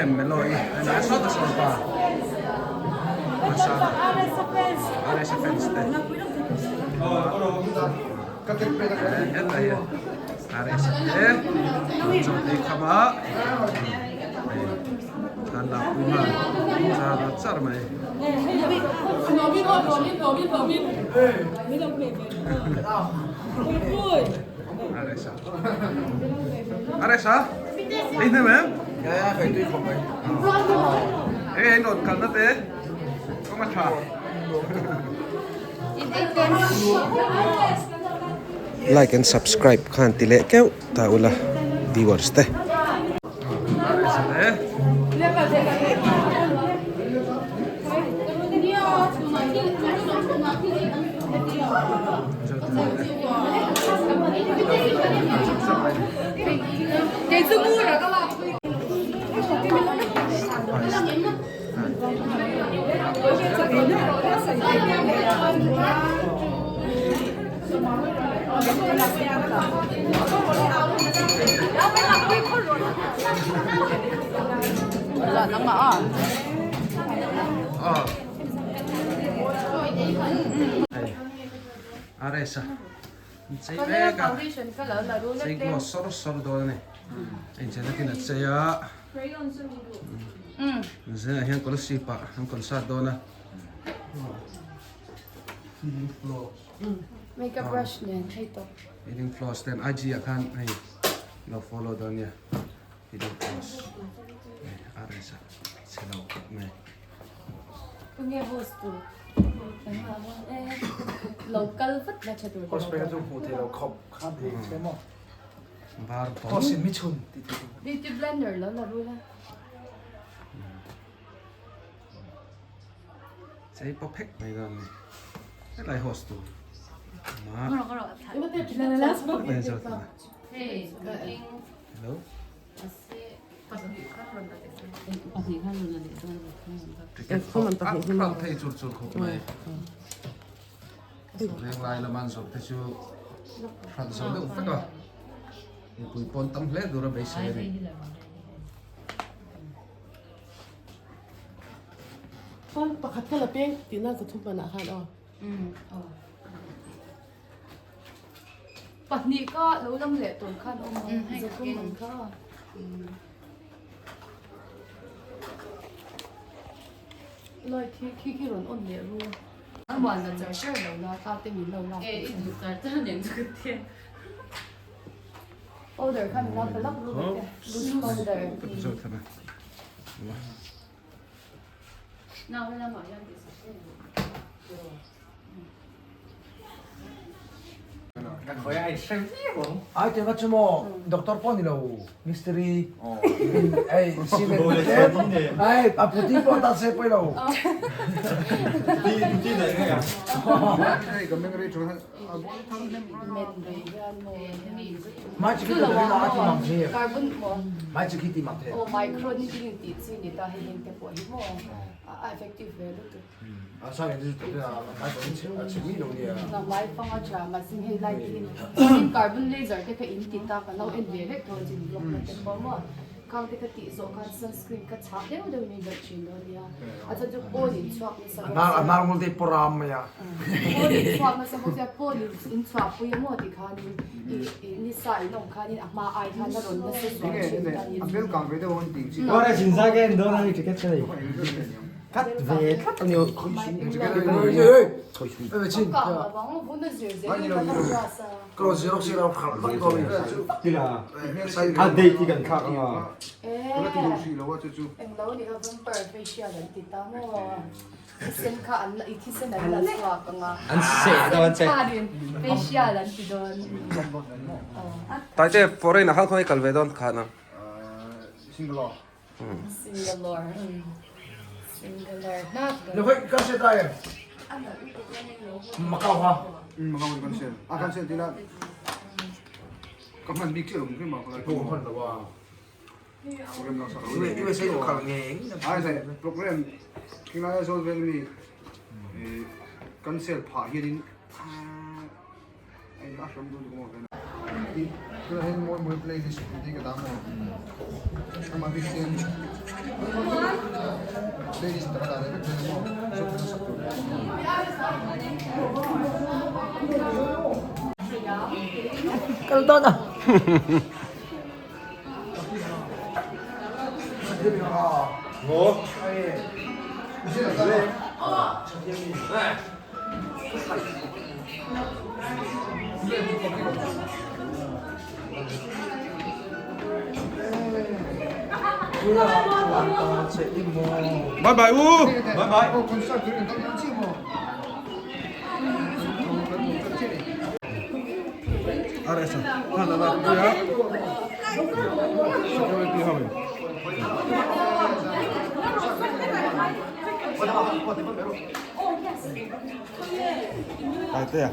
em Melo i a sawt a sawn pa Masala RSA fans te hetlai hi RSA te chaw ei kham a hei an lak pui nghal char char mai. RSA RSA ei hnem em? Eng ei nawn kalna te kawng a tha. Like and subscribe khan ti leh keuh ta ula viewers te. RS a chei mek a chei glow sawr sawr dawn a ni inchei nakin a chei a zingah hian kolasib ah an concert dawn a feeling flow Makeup brush nen hei tawp. Feeling flows ten IG ah khan hei lo follow dawn nia feeling flows hei RS a chhe lo khawp mai. Tunge host tu engmah a e lo kal vat la tha tur Host pek chu hmuh theih loh khawp kha thei che maw. Var bawm. Toss in mi chhun ti thei. Beauty blender lo la ru la. Chei paw phek mai dawn ni. Helai host tu. Ma. Hello. Ticket a thei chur chur khawp mai. Veng lai lama an zawrh te chu hrat zo deuh vek a. Mipui pawn tam hle tur a beisei a ni. Phone pakhat ka la peng tihna ka thu hmanah khan aw. Pahnih ka lo lam leh tur khan awm a, zathum ang kha. Light hi khi khi rawn on leh ru. A muan la char char lo la, ta te min lo lak. E i duh char char nen chu ka tia. Powder kha min la pa lak ru te. Loose powder. Nau lamah hian ti sak em. Ai te va chu maw doctor pawh ni lo mistiri ei cement ai a puti pawh ta se pawi lo mai chi khi ti a ti mang the mai chi khi ti mang the Oh micro needling tih chi ni ta hei heng te pawh hi maw a effective ve lutuk. Mai fanga tha mahse hei lai hi chuanin carbon laser te kha in ti ta ka lo en ve vek tho chin block na te pawh maw khang te kha tih zawh khan sunscreen kha chhah deuh deuh in inbelh thin dawn nia a chhan chu pawn in chhuak nasa bawk sia a nar ngul te pawh ram mai a pawn in chhuak nasa bawk sia pawn in chhuah pui a maw ti khanin i nisa in awm khanin a hma ai khan a rawn nasa zual thin khanin a hmel kang ve deuh an tih chi Tlat ve tlat a ni aw. A date hi kan thlak anga. An seh dawn che. Taite foreign ah khan khawnge kal ve dawn khan a. Singalore. Singalore. Singalore hnak Ni hoi kan se ta em. Macau ha. Macau kan se. A kan se tila. Ka hman bik che lo khi ma ko. Ko hman lo wa. Program la sa. USA ko khal nge. Ai sai program kinga zo vel mi cancel pha hian in. Kal dawn a. Bye bye u. Bye bye. RS han la pui a. Security ho in. Ai te a.